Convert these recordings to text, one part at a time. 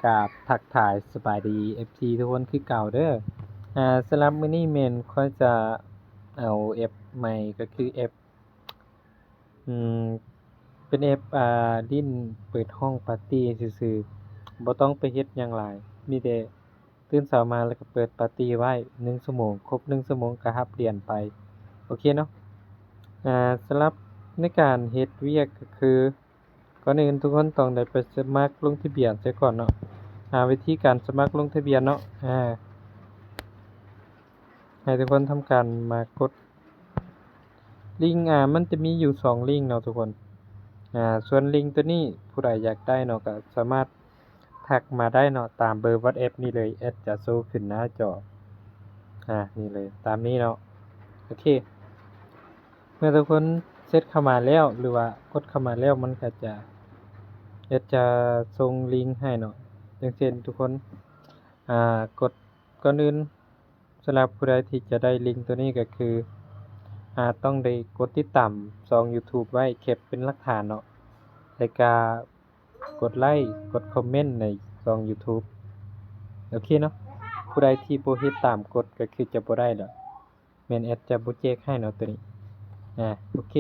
ກາບທັກທາຍສະບາຍດີ ເອັຟຊີ ທຸກຄົນຄືເກົ່າເດີ. ອາ ສຳລັບມື້ນີ້ແມ່ນຂ້ອຍຈະເອົາແອັບໃໝ່ ກໍຄືແອັບ ອືມ ເປັນແອັບ ອາ ຫຼິ້ນເປີດຫ້ອງປາຕີ້ຊື່ໆ ບໍ່ຕ້ອງໄປເຮັດຫຍັງຫຼາຍ ມີແຕ່ຕື່ນເຊົ້າມາແລ້ວກໍເປີດປາຕີ້ໄວ້ໜຶ່ງຊົ່ວໂມງ, ຄົບໜຶ່ງຊົ່ວໂມງກໍຮັບຫຼຽນໄປ. ໂອເຄເນາະ. ອາ ສຳລັບໃນການເຮັດວຽກກໍຄື ກ່ອນອື່ນທຸກຄົນຕ້ອງໄດ້ໄປສະໝັກລົງທະບຽນເສຍກ່ອນເນາະ. ອາ ວິທີການສະໝັກລົງທະບຽນເນາະ ອາ ໃຫ້ທຸກຄົນທຳການມາກົດລິງ ອາ ມັນຈະມີຢູ່ສອງລິງເນາະທຸກຄົນ. ອາ ສ່ວນລິງໂຕນີ້ຜູ້ໃດຢາກໄດ້ເນາະ ກໍສາມາດທັກມາໄດ້ເນາະ ຕາມເບີ WhatsApp ນີ້ເລີຍ ແອັດຈະໂຊຂຶ້ນໜ້າຈໍ ອາ ນີ້ເລີຍ ຕາມນີ້ເນາະ. ໂອເຄ ເມື່ອທຸກຄົນເຊັດເຂົ້າມາແລ້ວ ຫຼືວ່າກົດເຂົ້າມາແລ້ວ ມັນກໍຈະ ແອັດຈະສົ່ງລິງໃຫ້ເນາະ. ຢ່າງເຊັ່ນທຸກຄົນ ອາ ກົດ ກ່ອນອື່ນ ສຳລັບຜູ້ໃດທີ່ຈະໄດ້ລິງໂຕນີ້ກໍຄື ອາ ຕ້ອງໄດ້ກົດຕິດຕາມຊ່ອງ YouTube ໄວ້ ເກັບເປັນຫຼັກຖານເນາະ ແລ້ວກະ ກົດໄລ້ ກົດຄອມເມັນໃນຊ່ອງ YouTube. ໂອເຄເນາະ. ຜູ້ໃດທີ່ບໍ່ເຮັດຕາມກົດກໍຄືຈະບໍ່ໄດ້ດອກ ແມ່ນແອັດຈະບໍ່ແຈກໃຫ້ເນາະໂຕນີ້. ອາ ໂອເຄ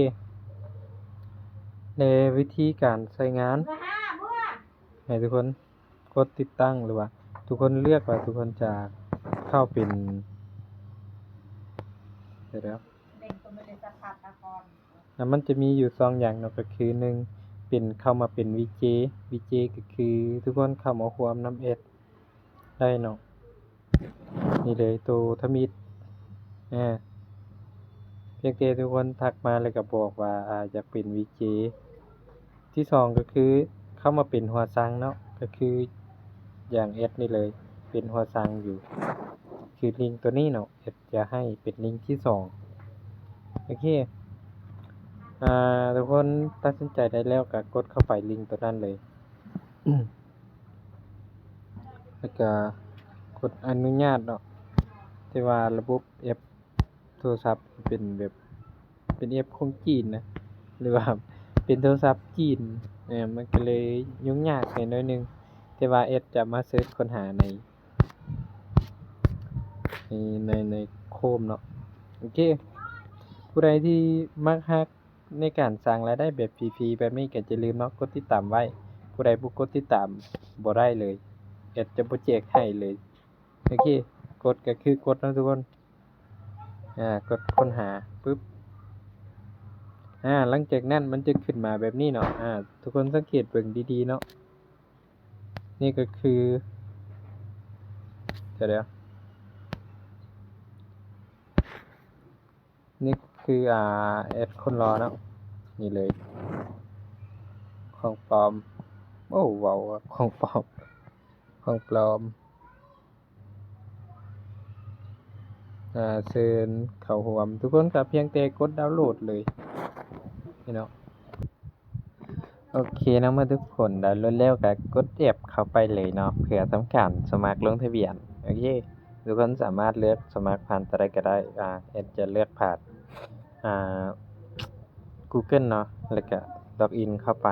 ແລະ ວິທີການໃຊ້ງານ ໃຫ້ທຸກຄົນກົດຕິດຕັ້ງ ຫຼືວ່າທຸກຄົນເລືອກວ່າທຸກຄົນຈະເຂົ້າເປັນ ດຽວໆ ແລ້ວມັນຈະມີຢູ່ສອງຢ່າງເນາະ ກໍຄື ໜຶ່ງ ເປັນ ເຂົ້າມາເປັນ VJ VJ ກໍຄືທຸກຄົນເຂົ້າມາຮ່ວມນຳແອັດໄດ້ເນາະ. ນີ້ເລີຍ ໂຕທຳອິດ ອາ ພຽງແຕ່ທຸກຄົນທັກມາແລ້ວກໍບອກວ່າ ອາ ຢາກເປັນ VJ. ທີສອງກໍຄືເຂົ້າມາເປັນຫົວຊັ່ງເນາະ ກໍຄືຢ່າງແອັດນີ້ເລີຍ ເປັນຫົວຊັ່ງຢູ່ ຄືລິງໂຕນີ້ເນາະ ແອັດຈະໃຫ້ເປັນລິງທີສອງ. ໂອເຄ ອາ ທຸກຄົນຕັດສິນໃຈໄດ້ແລ້ວກໍກົດເຂົ້າໄປລິງໂຕນັ້ນເລີຍ ແລ້ວກໍກົດອະນຸຍາດເນາະ. ແຕ່ວ່າລະບົບແອັບໂທລະສັບເປັນແບບ ເປັນແອັບຂອງຈີນນະ ຫຼືວ່າເປັນໂທລະສັບຈີນ ເອີ ມັນກໍເລີຍຫຍຸ້ງຍາກແດ່ໜ້ອຍໜຶ່ງ ແຕ່ວ່າແອັດຈະມາເສີດຄົ້ນຫາໃນ ໃນ ໃນ ໃນໂຄຣມເນາະ. ໂອເຄ ຜູ້ໃດທີ່ມັກຮັກໃນການສ້າງລາຍໄດ້ແບບຟຣີໆແບບນີ້ກໍຢ່າລືມເນາະ ກົດຕິດຕາມໄວ້. ຜູ້ໃດບໍ່ກົດຕິດຕາມບໍ່ໄດ້ເລີຍ ແອັດຈະບໍ່ແຈກໃຫ້ເລີຍ. ໂອເຄ ກົດກໍຄືກົດເນາະທຸກຄົນ. ອາ ກົດຄົ້ນຫາປຶບ ອາ ຫຼັງຈາກນັ້ນມັນຈະຂຶ້ນມາແບບນີ້ເນາະ. ອາ ທຸກຄົນສັງເກດເບິ່ງດີໆເນາະ ນີ້ກໍຄື ດຽວໆ ນີ້ຄື ອາ ແອັດຄົນຫຼໍ່ເນາະ ນີ້ເລີຍ ຂອງປອມ. ໂອ້ ເວົ້າຂອງປອມ ຂອງປອມ. ອາ ເຊີນເຂົ້າຮ່ວມ ທຸກຄົນກໍພຽງແຕ່ກົດດາວໂຫຼດເລີຍ ນີ້ເນາະ. ໂອເຄເນາະ ເມື່ອທຸກຄົນດາວໂຫຼດແລ້ວກໍກົດແອັບເຂົ້າໄປເລີຍເນາະ ເພື່ອທຳການສະໝັກລົງທະບຽນ. ໂອເຄ ທຸກຄົນສາມາດເລືອກສະໝັກຜ່ານຕົວໃດກໍໄດ້ ອາ ແອັດຈະເລືອກຜ່ານ ອາ Google ເນາະ ແລ້ວກໍ log in ເຂົ້າໄປ.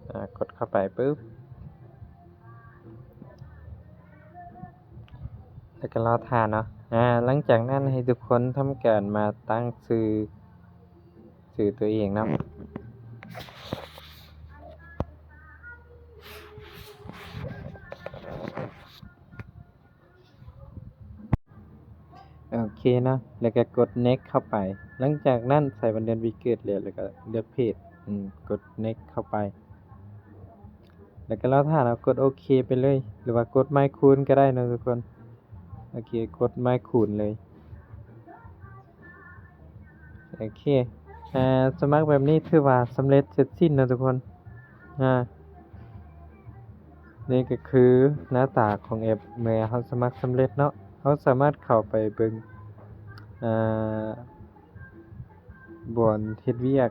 ອາ ກົດເຂົ້າໄປປຶບ ແລ້ວກໍລໍຖ້າເນາະ. ອາ ຫຼັງຈາກນັ້ນໃຫ້ທຸກຄົນທຳການມາຕັ້ງຊື່ ຊື່ຕົວເອງເນາະ. ໂອເຄເນາະ ແລ້ວກໍກົດ next ເຂົ້າໄປ. ຫຼັງຈາກນັ້ນໃສ່ວັນເດືອນປີເກີດແລ້ວ ແລ້ວກໍເລືອກ page ອືມ ກົດ next ເຂົ້າໄປ ແລ້ວກໍລໍຖ້າເນາະ ກົດໂອເຄໄປເລີຍ ຫຼືວ່າກົດໄມ້ຄູນກໍໄດ້ເນາະທຸກຄົນ. ໂອເຄ ກົດໄມ້ຄູນເລີຍ. ໂອເຄ ອາ ສະໝັກແບບນີ້ຖືວ່າສຳເລັດເສັດສິ້ນເນາະທຸກຄົນ. ອາ ນີ້ກໍຄືໜ້າຕາຂອງແອັບເມື່ອເຮົາສະໝັກສຳເລັດເນາະ. ເຮົາສາມາດເຂົ້າໄປເບິ່ງ ອາ ບ່ອນເຮັດວຽກ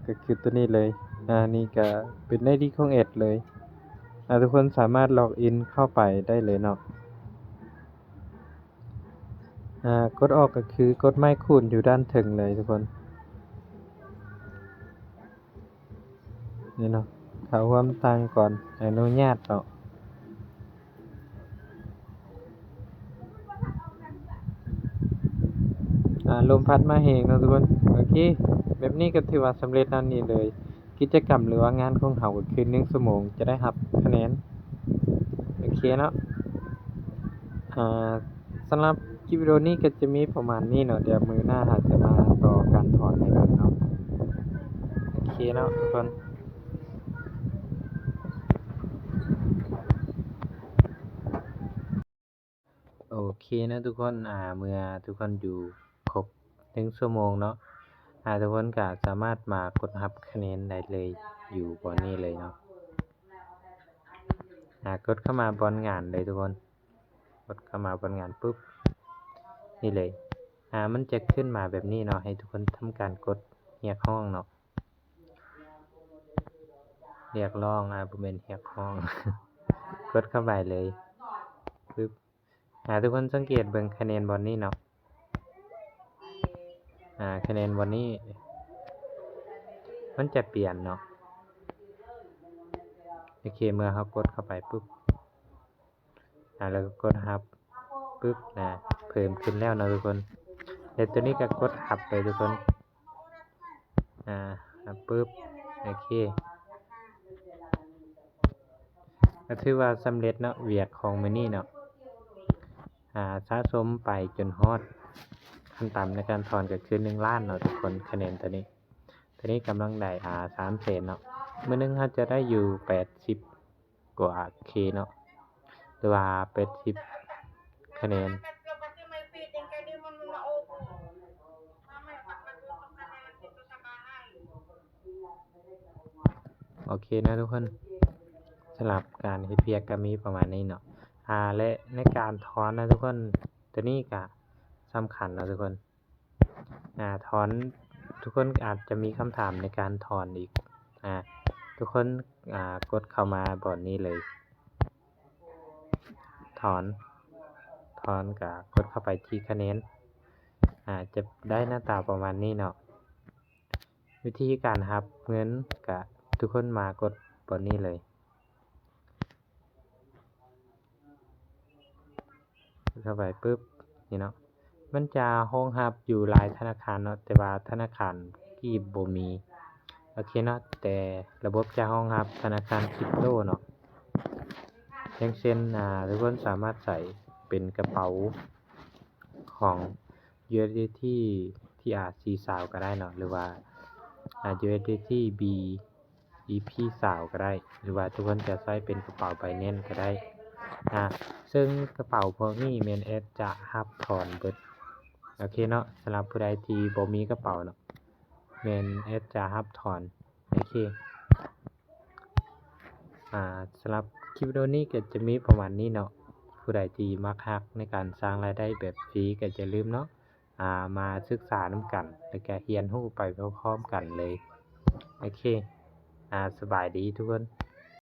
ກໍຄືຕົວນີ້ເລີຍ. ອາ ນີ້ກໍເປັນໄອດີຂອງແອັດເລີຍ. ອາ ທຸກຄົນສາມາດ log in ເຂົ້າໄປໄດ້ເລີຍເນາະ. ອາ ກົດອອກກໍຄືກົດໄມ້ຄູນຢູ່ດ້ານເທິງເລີຍທຸກຄົນ ນີ້ເນາະ. ເຂົ້າຮ່ວມຕັ້ງກ່ອນ ອະນຸຍາດເນາະ. ອາ ລົມພັດມາແຮງເນາະທຸກຄົນ. ໂອເຄ ແບບນີ້ກໍຖືວ່າສຳເລັດແລ້ວນີ້ເລີຍ. ກິດຈະກຳ ຫຼືວ່າງານຂອງເຮົາກໍຄືໜຶ່ງຊົ່ວໂມງຈະໄດ້ຮັບຄະແນນ. ໂອເຄເນາະ ອາ ສຳລັບຄລິບວິດີໂອນີ້ກໍຈະມີປະມານນີ້ເນາະ. ດຽວມື້ໜ້າເຮົາຈະມາຕໍ່ການຖອນໃຫ້ເບິ່ງເນາະ. ໂອເຄເນາະທຸກຄົນ. ໂອເຄເນາະທຸກຄົນ ອາ ເມື່ອທຸກຄົນຢູ່ຄົບໜຶ່ງຊົ່ວໂມງເນາະ ອາ ທຸກຄົນກໍສາມາດມາກົດຮັບຄະແນນໄດ້ເລີຍ ຢູ່ບ່ອນນີ້ເລີຍເນາະ. ອາ ກົດເຂົ້າມາບ່ອນງານເລີຍທຸກຄົນ ກົດເຂົ້າມາບ່ອນງານປຶບ ນີ້ເລີຍ ອາ ມັນຈະຂຶ້ນມາແບບນີ້ເນາະ ໃຫ້ທຸກຄົນທຳການກົດຮຽກຮ້ອງເນາະ. ຮຽກຮ້ອງ ອາ ບໍ່ແມ່ນຮຽກຮ້ອງ ກົດເຂົ້າໄປເລີຍ ປຶບ. ອາ ທຸກຄົນສັງເກດເບິ່ງຄະແນນບ່ອນນີ້ເນາະ ອາ ຄະແນນບ່ອນນີ້ມັນຈະປ່ຽນເນາະ. ໂອເຄ ເມື່ອເຮົາກົດເຂົ້າໄປປຶບ ອາ ແລ້ວກໍກົດຮັບປຶບ ອາ ເພີ່ມຂຶ້ນແລ້ວເນາະທຸກຄົນ. ແລ້ວໂຕນີ້ກໍກົດຮັບໄປທຸກຄົນ ອາ ຮັບປຶບ ໂອເຄ ກໍຖືວ່າສຳເລັດເນາະ ວຽກຂອງມື້ນີ້ເນາະ. ອາ ສະສົມໄປຈົນຮອດຂັ້ນຕ່ຳໃນການຖອນກໍຄືໜຶ່ງລ້ານເນາະທຸກຄົນ. ຄະແນນໂຕນີ້ ໂຕນີ້ກຳລັງໄດ້ ອາ ສາມແສນເນາະ. ມື້ໜຶ່ງເຮົາຈະໄດ້ຢູ່ແປດສິບ ກວ່າເຄເນາະ ຫຼືວ່າແປດສິບຄະແນນ. ໂອເຄເນາະທຸກຄົນ ສຳລັບການເຮັດວຽກກໍມີປະມານນີ້ເນາະ. ອາ ແລະໃນການຖອນນະທຸກຄົນ ໂຕນີ້ກໍສຳຄັນເນາະທຸກຄົນ. ອາ ຖອນ ທຸກຄົນອາດຈະມີຄຳຖາມໃນການຖອນອີກ ອາ ທຸກຄົນ ອາ ກົດເຂົ້າມາບ່ອນນີ້ເລີຍ ຖອນ ຖອນກະກົດເຂົ້າໄປທີ່ຄະແນນ ອາ ຈະໄດ້ໜ້າຕາປະມານນີ້ເນາະ. ວິທີການຮັບເງິນກະທຸກຄົນມາກົດບ່ອນນີ້ເລີຍ. ເຂົ້າໄປປຶບ ນີ້ເນາະ ມັນຈະຮອງຮັບຢູ່ຫຼາຍທະນາຄານເນາະ ແຕ່ວ່າທະນາຄານກີບບໍ່ມີ. ໂອເຄເນາະ ແຕ່ລະບົບຈະຮອງຮັບທະນາຄານຄຣິບໂຕເນາະ ຢ່າງເຊັ່ນ ອາ ທຸກຄົນສາມາດໃສ່ເປັນກະເປົາຂອງ ຢູເອສດີທີ ທີອາ ສີ່ຊາວກໍໄດ້ເນາະ ຫຼືວ່າ ອາ ຢູເອສດີທີ ບີ ອີພີ ຊາວ ກໍໄດ້ ຫຼືວ່າທຸກຄົນຈະໃຊ້ເປັນກະເປົາ Binance ກໍໄດ້ ອາ ເຊິ່ງກະເປົາພວກນີ້ແມ່ນແອັດຈະຮັບຖອນເບິດ. ໂອເຄເນາະ ສຳລັບຜູ້ໃດທີ່ບໍ່ມີກະເປົາເນາະ ແມ່ນແອັດຈະຮັບຖອນ. ໂອເຄ ອາ ສຳລັບຄລິບວິດີໂອນີ້ກໍຈະມີປະມານນີ້ເນາະ. ຜູ້ໃດທີ່ມັກຮັກໃນການສ້າງລາຍໄດ້ແບບຟຣີກໍຢ່າລືມເນາະ ອາ ມາສຶກສານຳກັນ ແລ້ວກະຮຽນຮູ້ໄປພ້ອມໆກັນເລີຍ. ໂອເຄ ອາ ສະບາຍດີທຸກຄົນ.